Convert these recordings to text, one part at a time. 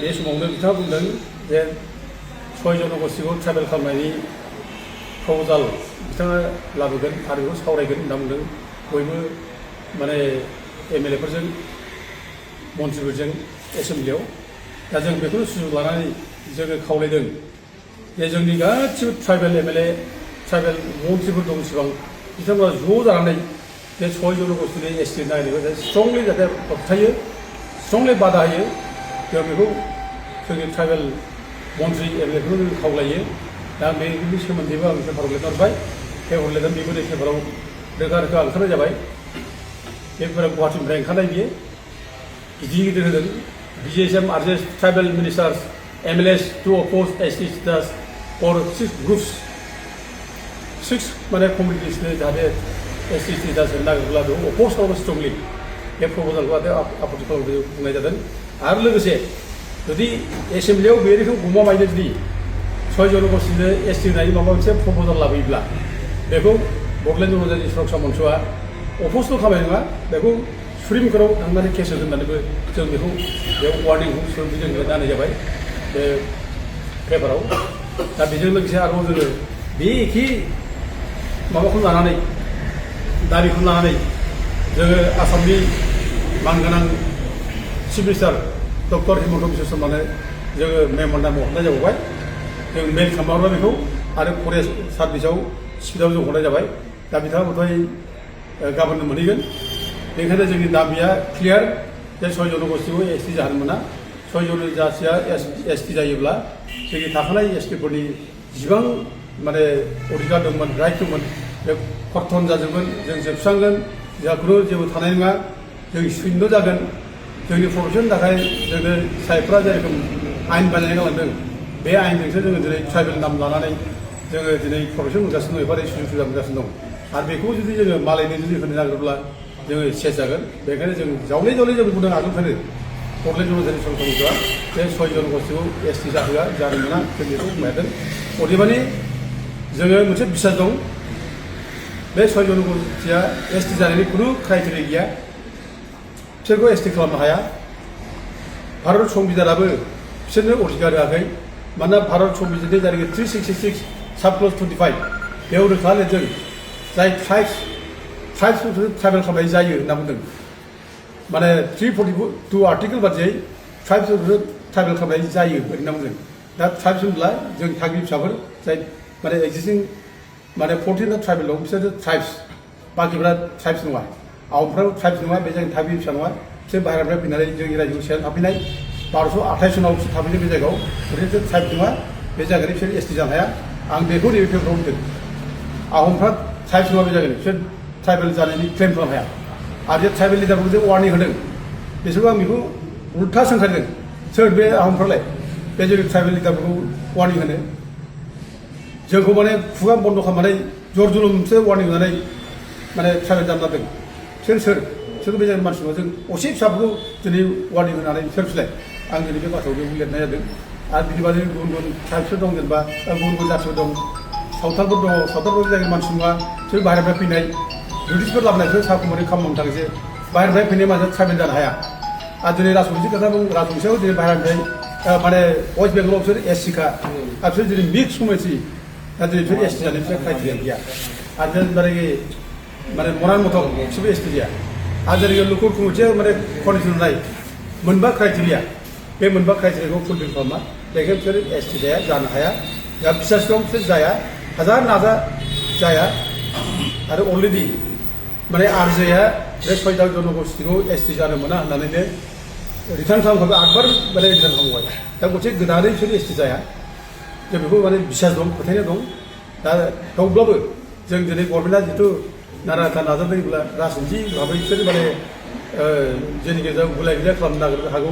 बे समावनो बिथाङा बुंदों जे 6 जनगोष्ठीखौ ट्राइबेल खालामनायनि प्रप'जाल बिथाङा लाबोगोन आरो बेखौ सावरायगोन होनना बुंदों बयबो माने एमएलएफोरजों मन्थ्रिफोरजों एसेम्बलियाव दा जों बेखौनो सुजुग लानानै जोङो खावलायदों जे जोंनि गासिबो ट्राइबेल एमएलए ट्राइबेल मन्थ्रिफोर दं इसिबां बिथांमोना ज' जानानै बे 6 जनगोष्ठीनि एसटि नागिरनायखौ स्ट्रंलि जाहाथे होबथायो स्ट्रंलि बादा होयो जों बेखौ जोंनि ट्राइबेल मन्थ्रि एमएलएफोरखौ जों खावलायो दा बेनि सोमोन्दैबो आं पेपाराव लिरना हरबाय पेपाराव लिरनानै बेबो नै पेपाराव रोखा रोखा ओंखारनाय जाबाय पेपारा गुवाहाटीनिफ्राय ओंखारनाय बियो गिदिर गिदिर होदों BGSM urges tribal ministers MLAs to oppose ST status for 6 groups 6 माने कमिउनिटिस जाहाथे ST status नागिरब्ला बेखौ अपोज खालामो स्ट्रंलि बे प्रप'जालखौ आपत्ति खालामनो बुंनाय जादों आरो लोगोसे जुदि एसेम्बलियाव बे रोखोम गमामायैनो जुदि 6 जनगोष्ठीनो एसटि होनायनि माबा मोनसे प्रप'जाल लाबोयोब्ला बेखौ बड'लेण्ड जनजाति सुरक्षा मन्चआ अपोजल' खालामनाय नङा बेखौ सुप्रिम कर्टआव थांनानै केस होगोन होननानैबो जों बेखौ बेयाव वार्निंखौ जों होनाय जाबाय बे पेपाराव दा बेजों लोगोसे आरोबाव जोङो बे एखे माबाखौ लानानै दाबिखौ लानानै जोङो आसामनि मानगोनां chief minister doctor Himanta Biswa शर्मानो जोङो मेम'रेन्डाम हरनाय जाबावबाय जों मेल खालामबाय बेखौ आरो फरेस्ट सार्भिसाव स्पिडआव जों हरनाय जाबाय दा बिथाङा बोथाय गाबोननो मोनहैगोन बेनिखायनो जोंनि दाबिया क्लियार जे 6 जनगोष्ठीखौ एसटि जाहोनो मोना 6 जनजातिया एसटि जायोब्ला जोंनि थाखानाय एसटिफोरनि जिबां माने अधिकार दंमोन राइट दंमोन बे खर्तन जाजोबगोन जों जोबस्रांगोन जोंहा खुनु जेबो थानाय नङा जों शून्य जागोन जोंनि प्रटेक्सननि थाखाय जोंनो साइफ्रा जेरोखोम आयेन बानायना गालांदों बे आयेनजोंसो जोङो दिनै ट्राइबेल नाम लानानै जोङो दिनै प्रटेक्सन मोनगासिनो दं एबा सुजुग सुबिदा मोनगासिनो दं आरो बेखौ जुदि जोङो मालायनो जुदि होनो नागिरोब्ला जोङो सेस जागोन बेखायनो जों जावले जावले जों बुंदों आगोलनिफ्रायनो बड'लेण्ड जनजाति सुरक्षा मन्चआ बे 6 जनगोष्ठीखौ एसटि जाहोआ जानो मोना जों बेखौ बुंबायदों अदेबानि जोङो मोनसे बिसास दं बे 6 जनगोष्ठीया एसटि जानायनि खुनु क्राइटेरिया गैया बिसोरखौ एसटि खालामनो हाया भारत संबिधानाबो बिसोरनो अधिकार होआखै मानोना भारत संबिधाननि जारिखो 366 साबक्लज 25 बेयाव रोखा लिरदों जाय ट्राइब्सफोरखौ ट्राइबेल खालामनाय जायो होनना बुंदों माने 342 आर्टिकेल बादियै ट्राइब्सफोरखौ ट्राइबेल खालामनाय जायो होनना बुंदों दा ट्राइब्स होनब्ला जों थागिबि फिसाफोर जाय माने एक्जिस्टिं माने 14 ट्राइबेल दं बिसोर ट्राइब्स बाखिफ्रा ट्राइब्स नङा आहमफ्राबो ट्राइब्स नङा बे जोंनि थागिबि फिसा नङा बिसोर बाहेरानिफ्राय फैनानै जोंनि रायजोआव सेयार थाफैनाय 1228 सनाव थाफैनाय बे जायगायाव बिसोर ट्राइब्स नङा बे जायगानि बिसोर एसटि जानो हाया आं बेखौ नैबे पेपाराव बुंदों आहमफ्रा ट्राइब्स नङा बे जायगानि बिसोर ट्राइबेल जानायनि क्लेम खालामनो हाया आरो जे ट्राइबेल लिडारफोरखौ जे वार्निं होदों बिसोरखौ आं बेखौ उल्था सोंखारिदों सोर बे आहमफ्रालाय बे जोंनि ट्राइबेल लिडारफोरखौ वार्निं होनो जोंखौ माने खुगा बन्द' खालामनानै जर जुलुमसो वार्निं होनानै माने ट्राइबेल जानो लादों बिसोर बे जायगानि मानसि नङा जों असे फिसाफोरखौ दिनै वार्निं होनानै सोरखौलाय आं दिनै बे बाथ्रायाव बेयाव लिरनाय जादों आरो बिनि बादै गुबुन गुबुन ट्राइब्सफोर दं जेनेबा गुबुन गुबुन जाथिफोर दं सावथालफोर दङ सावथालफोर जायगानि मानसि नङा बिसोर बाहेरनिफ्राय फैनाय ब्रिटिशफोर लाबोनायसो साखुमारि खालामनो थाखायसो बाहेरनिफ्राय फैनाय मानसिया ट्राइबेल जानो हाया आरो दिनै राजबंशी खोथा बुं राजबंशीयाव दिनै बाहेरनिफ्राय माने वेस्ट बेंगलाव बिसोर एससिखा आरो बिसोर दिनै मिक्स कमिउनिटि दा दिनै बिसोर एसटि जानाय बिसोर क्राइटेरिया गैया आरो जेरै माने मरान मथक बिसोरबो एसटि जाया आरो जेरै लकेल कमिटिया माने कन्डिसन होनाय मोनबा क्राइटेरिया बे मोनबा क्राइटेरियाखौ फुलफिल खालामा बेखायनो बिसोर एसटि जाया जानो हाया दा बिसास दं बिसोर जाया हाजार नाजा जाया आरो अलरेडि माने आरजेआ बे 6 जनगोष्ठीखौ एसटि जानो मोना होननानैनो रिटार्न खालामखाबाय 8 बार माने रिटार्न खालामबाय दा मोनसे गोदानै बिसोर एसटि जाया जों बेखौ माने बिसास दं फोथायनाय दं दा थेवब्लाबो जों दिनै गभर्नमेन्टआ जिथु नाराथा नाजादोंब्ला राजनिथि भाबै बिसोर माने जोंनि गेजेराव गुलाय गुजाय खालामनो नागिरनो हागौ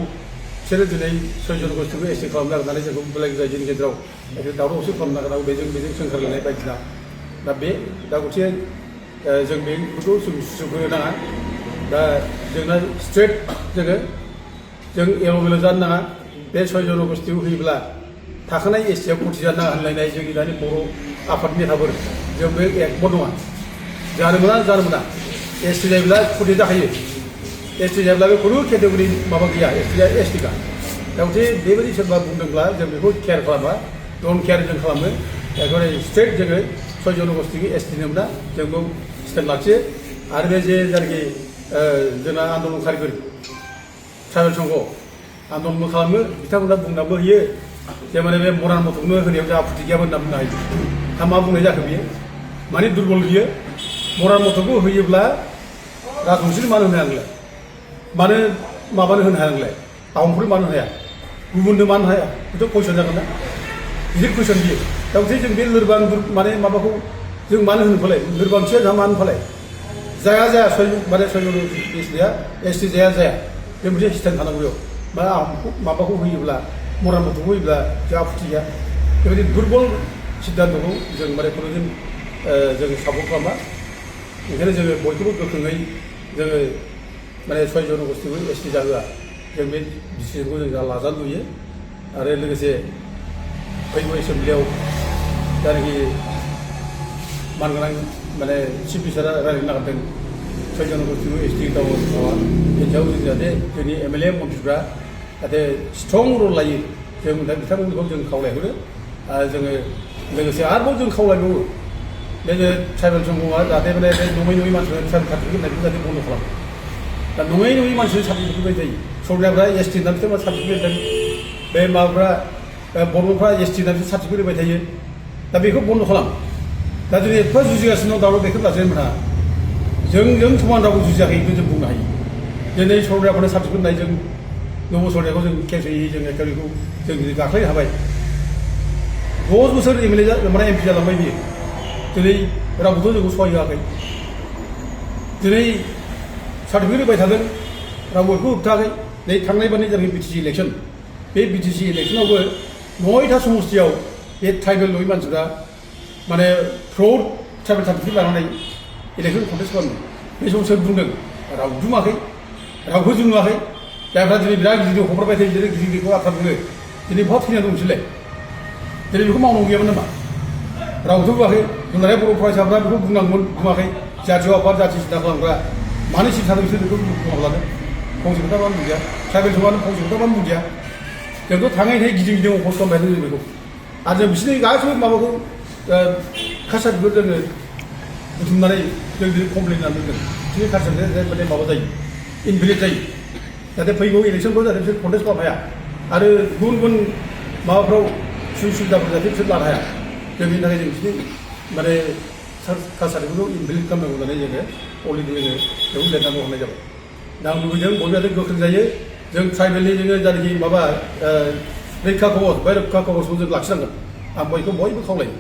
बिसोरो दिनै 6 जनगोष्ठीखौ एसटि खालामनो नागिरनानै जोंखौ गुलाय गुजाय जोंनि गेजेराव दावराव दावसि खालामनो नागिरनांगौ बेजों सोंखारलायनाय बायदिसिना दा गथिखे जों बेखौ जों सुजुग होनो नाङा दा जोंना स्ट्रेट जों एल'मेल' जानो नाङा बे 6 जनगोष्ठीखौ होयोब्ला थाखानाय एसटिआव खथि जानो नाङा होनलायनाय जोंनि दानि बर' आफादनि नेताफोर जों बे एकमत नङा जानो मोना एसटि जायोब्ला खथि जाखायो एसटि जायोब्ला बे खुनु केटेगरि माबा गैया एसटिआ एसटिखा दा जे बेबायदि सोरबा बुंदोंब्ला जों बेखौ केयार खालामा डन केयार जों खालामो एकेबारे स्ट्रेट जोङो 6 जनगोष्ठीखौ एसटि नोमोना जों बेयाव स्टेप लाखियो आरो बे जे जायनाखि जोंना आन्दलनकारिफोर ट्राइबेल संघ आन्दलनबो खालामो बिथांमोना बुंनाबो होयो जे माने बे मरान मथ'नो होनायाव जोंहा आपत्ति गैयामोन होनना बुंनो हायो दा मा बुंनाय जाखो बियो माने दुर्बल बियो मरान मथ'खौ होयोब्ला राजबंशिनो मानो होनो हाया मानो माबानो होनो हाया नोंलाय आहमफोर मानो हाया गुबुननो मानो हाया बेथ' कुइसन जागोन ना गिदिर कुइसन बियो दा ओंखायनो जों बे लोरबां माने माबाखौ जों मानो होनो फालाय लोरबांथिया जोंहा मानो फालाय जाया माने एसटि जाया बे मोनसे सिस्टेम थानांगौ बेयाव बा आहमखौ माबाखौ होयोब्ला मरान मथ'खौ होयोब्ला जोंहा आपत्ति गैया बेबायदि दुर्बल सिद्धान्तखौ जों माने खुनुदिन जोङो सापर्ट खालामा ओंखायनो जोङो बयखौबो गोख्रोङै जोङो माने 6 जनगोष्ठीखौ एसटि जाहोआ जों बे डिसिजनखौ जों लाजानो लुयो आरो लोगोसे फैगौ एसेम्ब्लियाव जायनाखि मानगोनां माने चिफ मिनिस्टारा रायज्लायनो नागिरदों 6 जनगोष्ठीखौ एसटि दावा बेनि सायाव जों जाहाथे जोंनि एमएलए मन्थ्रिफ्रा जाहाथे स्ट्रं रल लायो जों दा बिथांमोनखौ जों खावलायहरो आरो जोङो लोगोसे आरोबाव जों खावलायबावो बे ट्राइबेल संघआ जाहाथे माने बे नङै मानसिफोर ट्राइबेल सार्टिफिकेट होनायखौ जाहाथे बन्द' खालामो दा नङै मानसिफोर सार्टिफिकेट होबाय थायो सरकारफ्रा एसटि होननानै बिथांमोना सार्टिफिकेट होदों बे माबाफ्रा बर'फ्रा एसटि होननानै सार्टिफिकेट होबाय थायो दा बेखौ बन्द' खालाम दा जों एफा जुजिगासिनो दं दाबो बेखौ लाजिनो मोना जों समान रावबो जुजियाखै बेखौ जों बुंनो हायो दिनै सरकारफोरनो सार्टिफिकेट होनाय जों नब सरकारखौ जों केस होयै जों एकेबारेखौ जों दिनै गाख्लायनो हाबाय 10 बोसोर एमएलए माने एमपि जालांबाय बियो दिनै रावबोथ' जोंखौ सहाय होआखै दिनै सार्टिफिकेट होबाय थादों रावबो बेखौ होबथायाखै नै थांनाय बारनि जायनाखि बिटिसि इलेक्सन बे बिटिसि इलेक्सनावबो 9टा समस्तियाव बे ट्राइबेल नङै मानसिफ्रा माने फ्रड ट्राइबेल सार्टिफिकेट लानानै इलेक्सन कन्टेस्ट खालामदों बे समाव सोर बुंदों रावबो बुङाखै रावबो जों नुवाखै जायफ्रा दिनै बिराद गिदिर हब्राबाय थायो बिदिनो गिदिरखौ बाथ्रा बुङो दिनै बहा थैना दं बिसोरलाय दिनै बेखौ मावनांगौ गैयामोन नामा रावबोथ' बुङाखै जोंनालाय बर' फरायसाफ्रा बेखौ बुङाखै जाथिय आफाद जाथि सिन्था खालामग्रा मानो सिन्था बिसोर बेखौ बुङाब्लानो फंसे खोथा मानो बुंजाया ट्राइबेल समानो फंसे खोथा मानो बुंजाया जोंथ' थाङै गिदिं अफस खालामबाय जों बेखौ आरो जों बिसोरनि गासैबो माबाखौ कासारखौ जोङो बुथुमनानै जों दिनै कमप्लेन होनानै दोनदों बिसोरनि कासारजों माने माबा जायो इनभेलिड जायो जाहाथे फैगौ इलेक्सनखौ जाहाथे बिसोर कन्टेस्ट खालामनो हाया आरो गुबुन माबाफ्राव सुबिदाफोर जाहाथे बिसोर लानो हाया जों बेनि थाखाय जों बिसोरनि माने कासारखौ इनभेलिड खालामनांगौ होननानै जोङो अलरेडि जोङो बेखौ लिरनांगौ हरनाय जाबाय दा आं लुबैदों बयबो जाहाथे गोख्रों जायो जों ट्राइबेलनि जोङो जायनाखि माबा रैखा कवच बे रैखा कवचखौ जों लाखिनांगोन आं बयबो खावलायो